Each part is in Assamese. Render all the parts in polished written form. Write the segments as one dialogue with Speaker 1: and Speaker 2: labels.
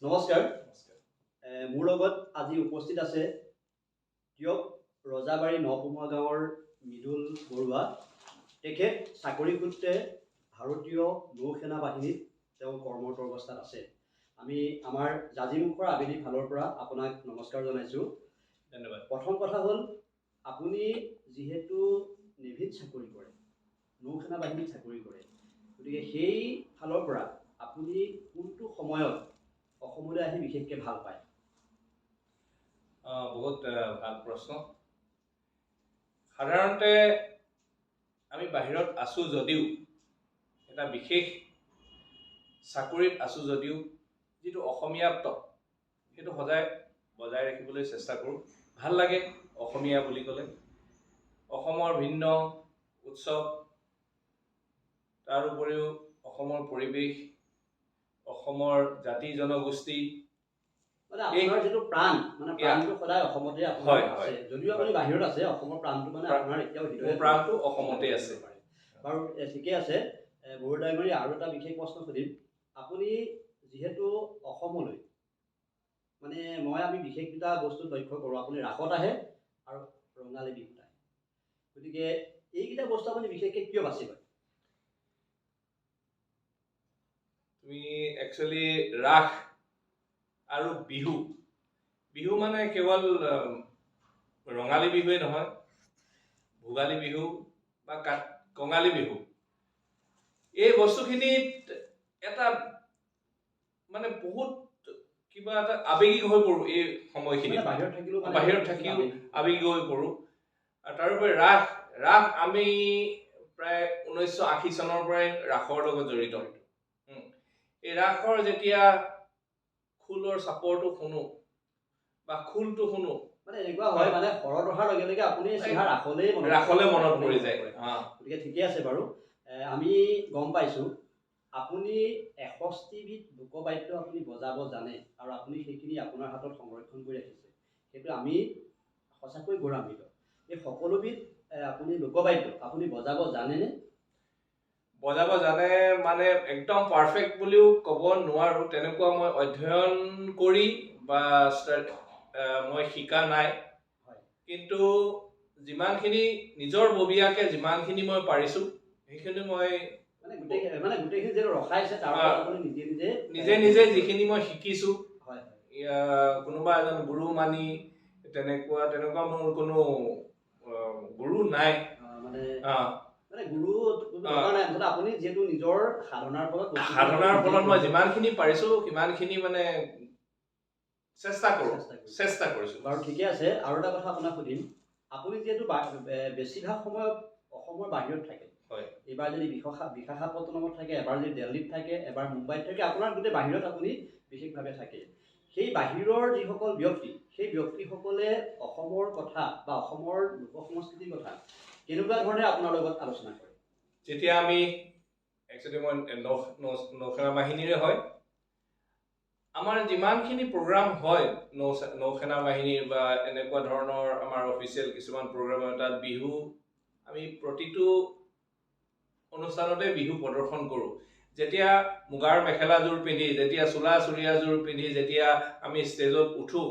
Speaker 1: নমস্কাৰ। মোৰ লগত আজি উপস্থিত আছে টীয়ক ৰজাবাৰী নপমুৱা গাঁৱৰ মৃদুল বৰুৱা। তেখেত চাকৰি সূত্ৰে ভাৰতীয় নৌসেনা বাহিনীত তেওঁ কৰ্মৰত অৱস্থাত আছে। আমি আমাৰ জাজিমুখৰ আবেলি ফালৰ পৰা আপোনাক নমস্কাৰ জনাইছোঁ।
Speaker 2: ধন্যবাদ।
Speaker 1: প্ৰথম কথা হ'ল, আপুনি যিহেতু নেভিত চাকৰি কৰে, নৌসেনা বাহিনীত চাকৰি কৰে, গতিকে সেই ফালৰ পৰা আপুনি কোনটো সময়ত অসমলৈ আহি বিশেষকৈ ভাল পায়?
Speaker 2: বহুত ভাল প্ৰশ্ন। সাধাৰণতে আমি বাহিৰত আছোঁ যদিও, এটা বিশেষ চাকৰিত আছোঁ যদিও, যিটো অসমীয়াত্ব সেইটো সদায় বজাই ৰাখিবলৈ চেষ্টা কৰোঁ। ভাল লাগে অসমীয়া বুলি ক'লে। অসমৰ ভিন্ন উৎসৱ, তাৰ উপৰিও অসমৰ পৰিৱেশ, অসমৰ জাতি জনগোষ্ঠী।
Speaker 1: মানে আপোনাৰ যিটো প্ৰাণ, মানে প্ৰাণটো সদায় অসমতে আপোনাৰ
Speaker 2: হয়।
Speaker 1: আছে। যদিও আপুনি বাহিৰত আছে, অসমৰ প্ৰাণটো মানে আপোনাৰ এতিয়াও
Speaker 2: মোৰ
Speaker 1: হৃদয়ত
Speaker 2: প্ৰাণটো অসমতে আছে।
Speaker 1: বাৰু, ঠিকে আছে। বৰুৱা ডাঙৰীয়া, আৰু এটা বিশেষ প্ৰশ্ন সুধিম। আপুনি যিহেতু অসমলৈ, মানে আমি বিশেষ দুটা বস্তুত লক্ষ্য কৰোঁ, আপুনি ৰাসত আহে আৰু ৰঙালী বিহুত আহে, গতিকে এইকেইটা বস্তু আপুনি বিশেষকৈ কিয় বাছি লয়?
Speaker 2: তুমি একচুৱেলি ৰাস আৰু বিহু, বিহু মানে কেৱল ৰঙালী বিহুৱেই নহয়, ভোগালী বিহু বা কঙালী বিহু, এই বস্তুখিনিত এটা মানে বহুত কিবা এটা আৱেগিক হৈ পৰোঁ এই সময়খিনিত।
Speaker 1: মানে বাহিৰত থাকিলেও মানে
Speaker 2: বাহিৰত থাকিও আৱেগিক হৈ পৰোঁ। আৰু তাৰোপৰি ৰাস, ৰাস আমি প্ৰায় 1980 চনৰ পৰাই ৰাসৰ লগত জড়িত। এই ৰাসৰ যেতিয়া খোলৰ চাপৰটো শুনো বা খোলটো শুনো,
Speaker 1: মানে এনেকুৱা হয়, মানে শৰত অহাৰ লগে লগে আপুনি চিধা ৰাসলেই মনত
Speaker 2: ৰাসলে
Speaker 1: পৰে।
Speaker 2: মনত পৰি যায়।
Speaker 1: গতিকে ঠিকে আছে বাৰু। আমি গম পাইছোঁ আপুনি 61বিধ লোকবাদ্য আপুনি বজাব জানে আৰু আপুনি সেইখিনি আপোনাৰ হাতত সংৰক্ষণ কৰি ৰাখিছে, সেইটো আমি সঁচাকৈ গৌৰৱান্বিত। এই সকলোবিধ আপুনি লোকবাদ্য আপুনি বজাব জানেনে?
Speaker 2: বজাব জানে মানে একদম পাৰফেক্ট বুলিও ক'ব নোৱাৰোঁ, তেনেকুৱা মই অধ্যয়ন কৰি বা মই শিকা নাই। কিন্তু যিমানখিনি নিজৰ ববীয়াকে যিমানখিনি মই পাৰিছোঁ সেইখিনি মই
Speaker 1: মানে গোটেইখিনি যিটো ৰখাইছে তাৰ ওপৰত আপুনি নিজে নিজে
Speaker 2: নিজে নিজে যিখিনি মই শিকিছোঁ,
Speaker 1: হয়, হয়।
Speaker 2: কোনোবা এজন গুৰু মানি তেনেকুৱা মোৰ কোনো গুৰু নাই।
Speaker 1: মানে গুৰু দৰকাৰ নাই, মুঠতে আপুনি যিহেতু নিজৰ সাধনাৰ ফলত বস্তুটো
Speaker 2: সাধনাৰ
Speaker 1: নিজে
Speaker 2: ফলত মই
Speaker 1: কৰিছে।
Speaker 2: যিমানখিনি পাৰিছোঁ সিমানখিনি মানে চেষ্টা কৰোঁ,
Speaker 1: চেষ্টা কৰিছোঁ।
Speaker 2: চেষ্টা কৰিছোঁ।
Speaker 1: বাৰু ঠিকে আছে। আৰু এটা কথা আপোনাক সুধিম, আপুনি যিহেতু বেছিভাগ সময়ত অসমৰ বাহিৰত থাকে, এইবাৰ যদি বিশাখাপট্টনমত থাকে, এবাৰ যদি দিল্লীত থাকে, এবাৰ মুম্বাইত থাকে, আপোনাৰ গোটেই বাহিৰত আপুনি বিশেষভাৱে থাকে। সেই বাহিৰৰ যিসকল ব্যক্তি, সেই ব্যক্তিসকলে অসমৰ কথা বা অসমৰ লোক সংস্কৃতিৰ কথা কেনেকুৱা ধৰণে আপোনাৰ লগত আলোচনা কৰে?
Speaker 2: যেতিয়া আমি একচুৱেলি মই নৌসেনা বাহিনীৰে হয়, আমাৰ যিমানখিনি প্ৰগ্ৰাম হয় নৌসেনা বাহিনীৰ বা এনেকুৱা ধৰণৰ আমাৰ অফিচিয়েল কিছুমান প্ৰগ্ৰাম হয়, তাত বিহু আমি প্ৰতিটো অনুষ্ঠানতে বিহু প্ৰদৰ্শন কৰোঁ। যেতিয়া মুগাৰ মেখেলাযোৰ পিন্ধি, যেতিয়া চোলা চুৰিয়াযোৰ পিন্ধি যেতিয়া আমি ষ্টেজত উঠো,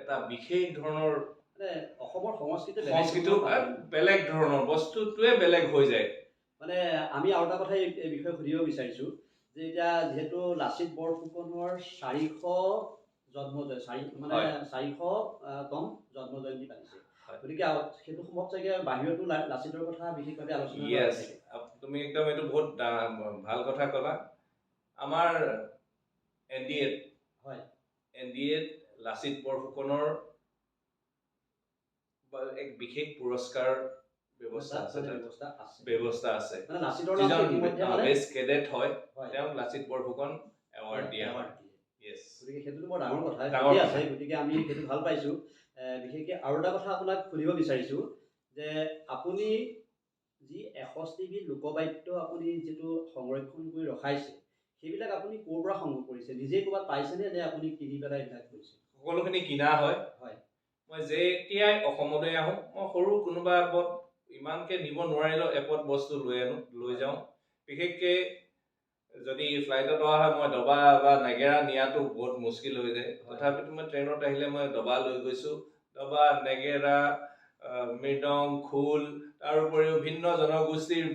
Speaker 2: এটা বিশেষ ধৰণৰ
Speaker 1: মানে অসমৰ সংস্কৃতি বেলেগ
Speaker 2: সংস্কৃতিও
Speaker 1: ধৰণৰ পায়।
Speaker 2: বেলেগ ধৰণৰ বস্তুটোৱে বেলেগ হৈ যায়।
Speaker 1: মানে আমি আৰু এটা কথা এই বিষয়ে সুধিব বিচাৰিছোঁ যে এতিয়া যিহেতু লাচিত বৰফুকনৰ 400 জন্ম জয়-, চাৰি, মানে চাৰিশ, তম জন্ম জয়ন্তী পাতিছে, গতিকে সেইটো সম্ভৱ চাগে বাহিৰতো লাচিতৰ কথা বিশেষভাৱে আলোচনা কৰা হৈছে।
Speaker 2: তুমি একদম এইটো বহুত ভাল কথা ক'লা। আমাৰ এন ডি এত, এন ডি এত লাচিত বৰফুকনৰ বা এক বিশেষ পুৰস্কাৰ ব্যৱস্থা আছে, তাত।
Speaker 1: ব্যৱস্থা আছে।
Speaker 2: ব্যৱস্থা আছে।
Speaker 1: মানে লাচিতৰ নামটো
Speaker 2: যিজন
Speaker 1: ইতিমধ্যে মানে
Speaker 2: বেষ্ট কেডেট হয়, তেওঁক লাচিত বৰফুকন এৱাৰ্ড দিয়া হয়।
Speaker 1: এৱাৰ্ড দিয়ে। গতিকে সেইটোতো বৰ ডাঙৰ কথা।
Speaker 2: ডাঙৰ
Speaker 1: ঠিকে
Speaker 2: কথা।
Speaker 1: আছে, গতিকে আমি সেইটো ভাল পাইছোঁ। বিশেষকৈ আৰু এটা কথা আপোনাক সুধিব বিচাৰিছোঁ যে আপুনি যি 61বিধ লোকবাদ্য আপুনি যিটো সংৰক্ষণ কৰি ৰখাইছে, সেইবিলাক আপুনি ক'ৰ পৰা সংগ্ৰহ কৰিছে? নিজে ক'ৰবাত পাইছেনে নে আপুনি কিনি পেলাই এইবিলাক কৰিছে?
Speaker 2: সকলোখিনি কিনা হয়। মই যেতিয়াই অসমলৈ আহোঁ, মই সৰু কোনোবা এপদ ইমানকে নিব নোৱাৰিলেও এপদ বস্তু লৈ আনো, লৈ যাওঁ। বিশেষকৈ যদি ফ্লাইটত অহা হয়, মই দবা বা নেগেৰা নিয়াটো বহুত মুস্কিল হৈ যায়। তথাপিতো মই ট্ৰেইনত আহিলে মই দবা লৈ গৈছোঁ। দবা, নেগেৰা, মৃদং, খোল, তাৰ উপৰিও ভিন্ন জনগোষ্ঠীৰ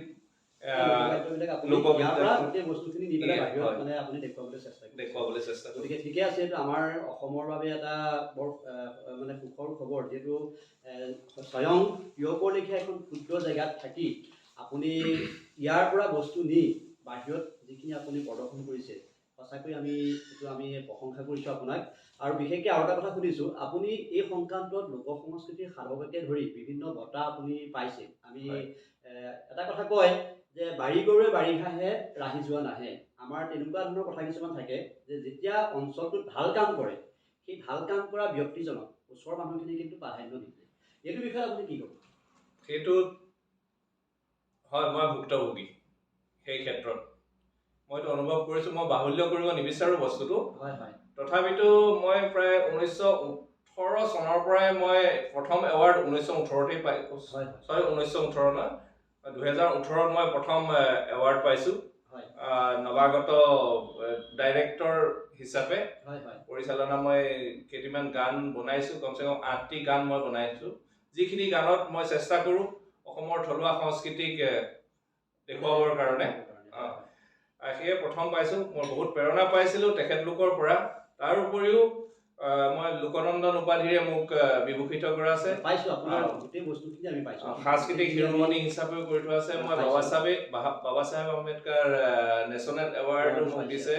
Speaker 1: লোকবাদ্যবিলাক আপুনি
Speaker 2: লোকবাদ্য।
Speaker 1: ইয়াৰ পৰা গোটেই বস্তুখিনি নি পেলাই বাহিৰত মানে আপুনি দেখুৱাবলৈ চেষ্টা কৰিছে।
Speaker 2: দেখুৱাবলৈ চেষ্টা কৰিছোঁ।
Speaker 1: গতিকে ঠিকে আছে, এইটো আমাৰ অসমৰ বাবে এটা বৰ মানে সুখৰ খবৰ, যিহেতু স্বয়ং টীয়কৰ লেখীয়া এখন ক্ষুদ্ৰ জেগাত থাকি আপুনি ইয়াৰ পৰা বস্তু নি বাহিৰত যিখিনি আপুনি প্ৰদৰ্শন কৰিছে, সঁচাকৈ আমি এইটো আমি প্ৰশংসা কৰিছোঁ আপোনাক। আৰু বিশেষকৈ আৰু এটা কথা সুধিছোঁ, আপুনি এই সংক্ৰান্তত লোক সংস্কৃতিৰ সাধককে ধৰি বিভিন্ন বঁটা আপুনি পাইছে। আমি এটা কথা কয় যে বাৰী গৰুৱে বাৰী ঘাঁহে ৰাহি যোৱা নাহে। আমাৰ তেনেকুৱা ধৰণৰ কথা কিছুমান থাকে যে যেতিয়া অঞ্চলটোত ভাল কাম কৰে, সেই ভাল কাম কৰা ব্যক্তিজনক ওচৰৰ মানুহখিনি কিন্তু প্ৰাধান্য নিদিয়ে। এইটো বিষয়ে আপুনি কি ক'ব?
Speaker 2: সেইটোত হয়, মই ভুক্তভোগী সেই ক্ষেত্ৰত। মইতো অনুভৱ কৰিছোঁ, মই বাহুল্য কৰিব নিবিচাৰোঁ বস্তুটো।
Speaker 1: হয় হয়
Speaker 2: তথাপিতো মই প্ৰায় 1918 চনৰ পৰাই, মই প্ৰথম এৱাৰ্ড 1918তেই পাই,
Speaker 1: হয় হয়
Speaker 2: ছৰি, 1918 নহয়, 2018ত মই প্ৰথম এৱাৰ্ড পাইছোঁ নৱাগত ডাইৰেক্টৰ হিচাপে।
Speaker 1: হয় হয়
Speaker 2: পৰিচালনা, মই কেইটিমান গান বনাইছোঁ, কমচে কম 8টি গান মই বনাইছোঁ, যিখিনি গানত মই চেষ্টা কৰোঁ অসমৰ থলুৱা সংস্কৃতিক দেখুৱাবৰ কাৰণে। সেয়ে প্ৰথম পাইছোঁ, মই বহুত প্ৰেৰণা পাইছিলোঁ তেখেতলোকৰ পৰা। তাৰ উপৰিও মই লোকনন্দন উপাধিৰে মোক বিভূষিত কৰা আছে।
Speaker 1: পাইছোঁ, আপোনাৰ গোটেই বস্তুখিনি আমি পাইছোঁ।
Speaker 2: সাংস্কৃতিক শিৰোমণি হিচাপেও কৰি থোৱা আছে। মই
Speaker 1: পাইছোঁ।
Speaker 2: বাবা চাহেব আম্বেদকাৰ নেশ্যনেল এৱাৰ্ডো মোক
Speaker 1: পাইছে।
Speaker 2: দিছে।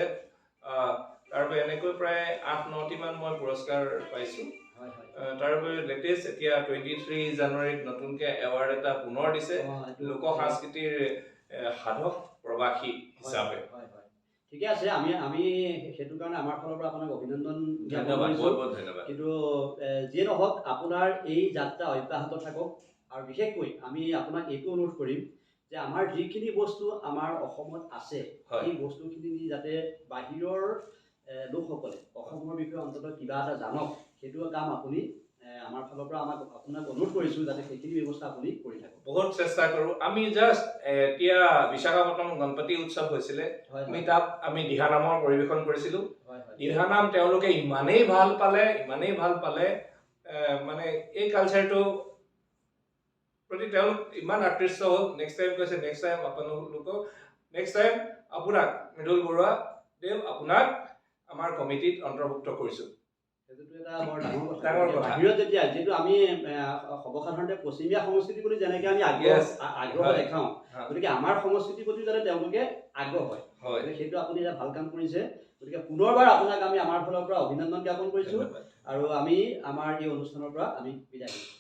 Speaker 2: তাৰোপৰি এনেকৈ প্ৰায় 8-9টিমান মই পুৰস্কাৰ পাইছোঁ।
Speaker 1: হয় হয়
Speaker 2: তাৰোপৰি লেটেষ্ট এতিয়া 23 জানুৱাৰীত নতুনকৈ এৱাৰ্ড এটা পুনৰ দিছে,
Speaker 1: এইটো
Speaker 2: লোক সংস্কৃতিৰ সাধক প্ৰবাসী হিচাপে।
Speaker 1: হয় হয় ঠিকে আছে। আমি আমি সেইটো কাৰণে আমাৰ ফালৰ পৰা আপোনাক অভিনন্দন জ্ঞাপন
Speaker 2: ধন্যবাদ।
Speaker 1: কৰিছোঁ।
Speaker 2: বহুত বহুত ধন্যবাদ।
Speaker 1: কিন্তু যিয়ে নহওক, আপোনাৰ এই যাত্ৰা অব্যাহত থাকক। আৰু বিশেষকৈ আমি আপোনাক এইটো অনুৰোধ কৰিম যে আমাৰ যিখিনি বস্তু আমাৰ অসমত আছে, সেই বস্তুখিনি নি যাতে বাহিৰৰ লোকসকলে অসমৰ বিষয়ে অন্ততঃ কিবা এটা জানক, সেইটো কাম আপুনি আমাৰ ফালৰ পৰা আপোনাক অনুৰোধ কৰিছোঁ যাতে সেইখিনি ব্যৱস্থা আপুনি কৰি থাকক।
Speaker 2: বহুত চেষ্টা কৰোঁ আমি। জাষ্ট এতিয়া বিশাখাপট্টনম গণপতি উৎসৱ হৈছিলে, আমি তাত আমি দিহানামৰ পৰিৱেশন কৰিছিলোঁ।
Speaker 1: হয় হয়
Speaker 2: দিহানাম তেওঁলোকে ইমানেই ভাল পালে, ইমানেই ভাল পালে, মানে এই কালচাৰটো প্ৰতি তেওঁলোক ইমান আকৃষ্ট হ'ল, নেক্সট টাইম কৈছে, নেক্সট টাইম আপোনালোকক, নেক্সট টাইম আপোনাক, মৃদুল বৰুৱা দেৱ, আপোনাক আমাৰ কমিটিত অন্তৰ্ভুক্ত কৰিছোঁ।
Speaker 1: সেইটোতো এটা বৰ ডাঙৰ কথা।
Speaker 2: ডাঙৰ কথা।
Speaker 1: বাহিৰত যেতিয়া যিহেতু আমি সৰ্বসাধাৰণতে পশ্চিমীয়া সংস্কৃতি বুলি যেনেকে আমি আগ্ৰহ আগ্ৰহ দেখাওঁ, গতিকে আমাৰ সংস্কৃতিৰ প্ৰতি যাতে তেওঁলোকে আগ্ৰহ হয়, গতিকে সেইটো আপুনি এটা ভাল কাম কৰিছে। গতিকে পুনৰবাৰ আপোনাক আমি আমাৰ ফালৰ পৰা অভিনন্দন জ্ঞাপন কৰিছোঁ।
Speaker 2: ধন্যবাদ।
Speaker 1: আৰু আমি আমাৰ এই অনুষ্ঠানৰ পৰা আমি বিদায় লৈছোঁ।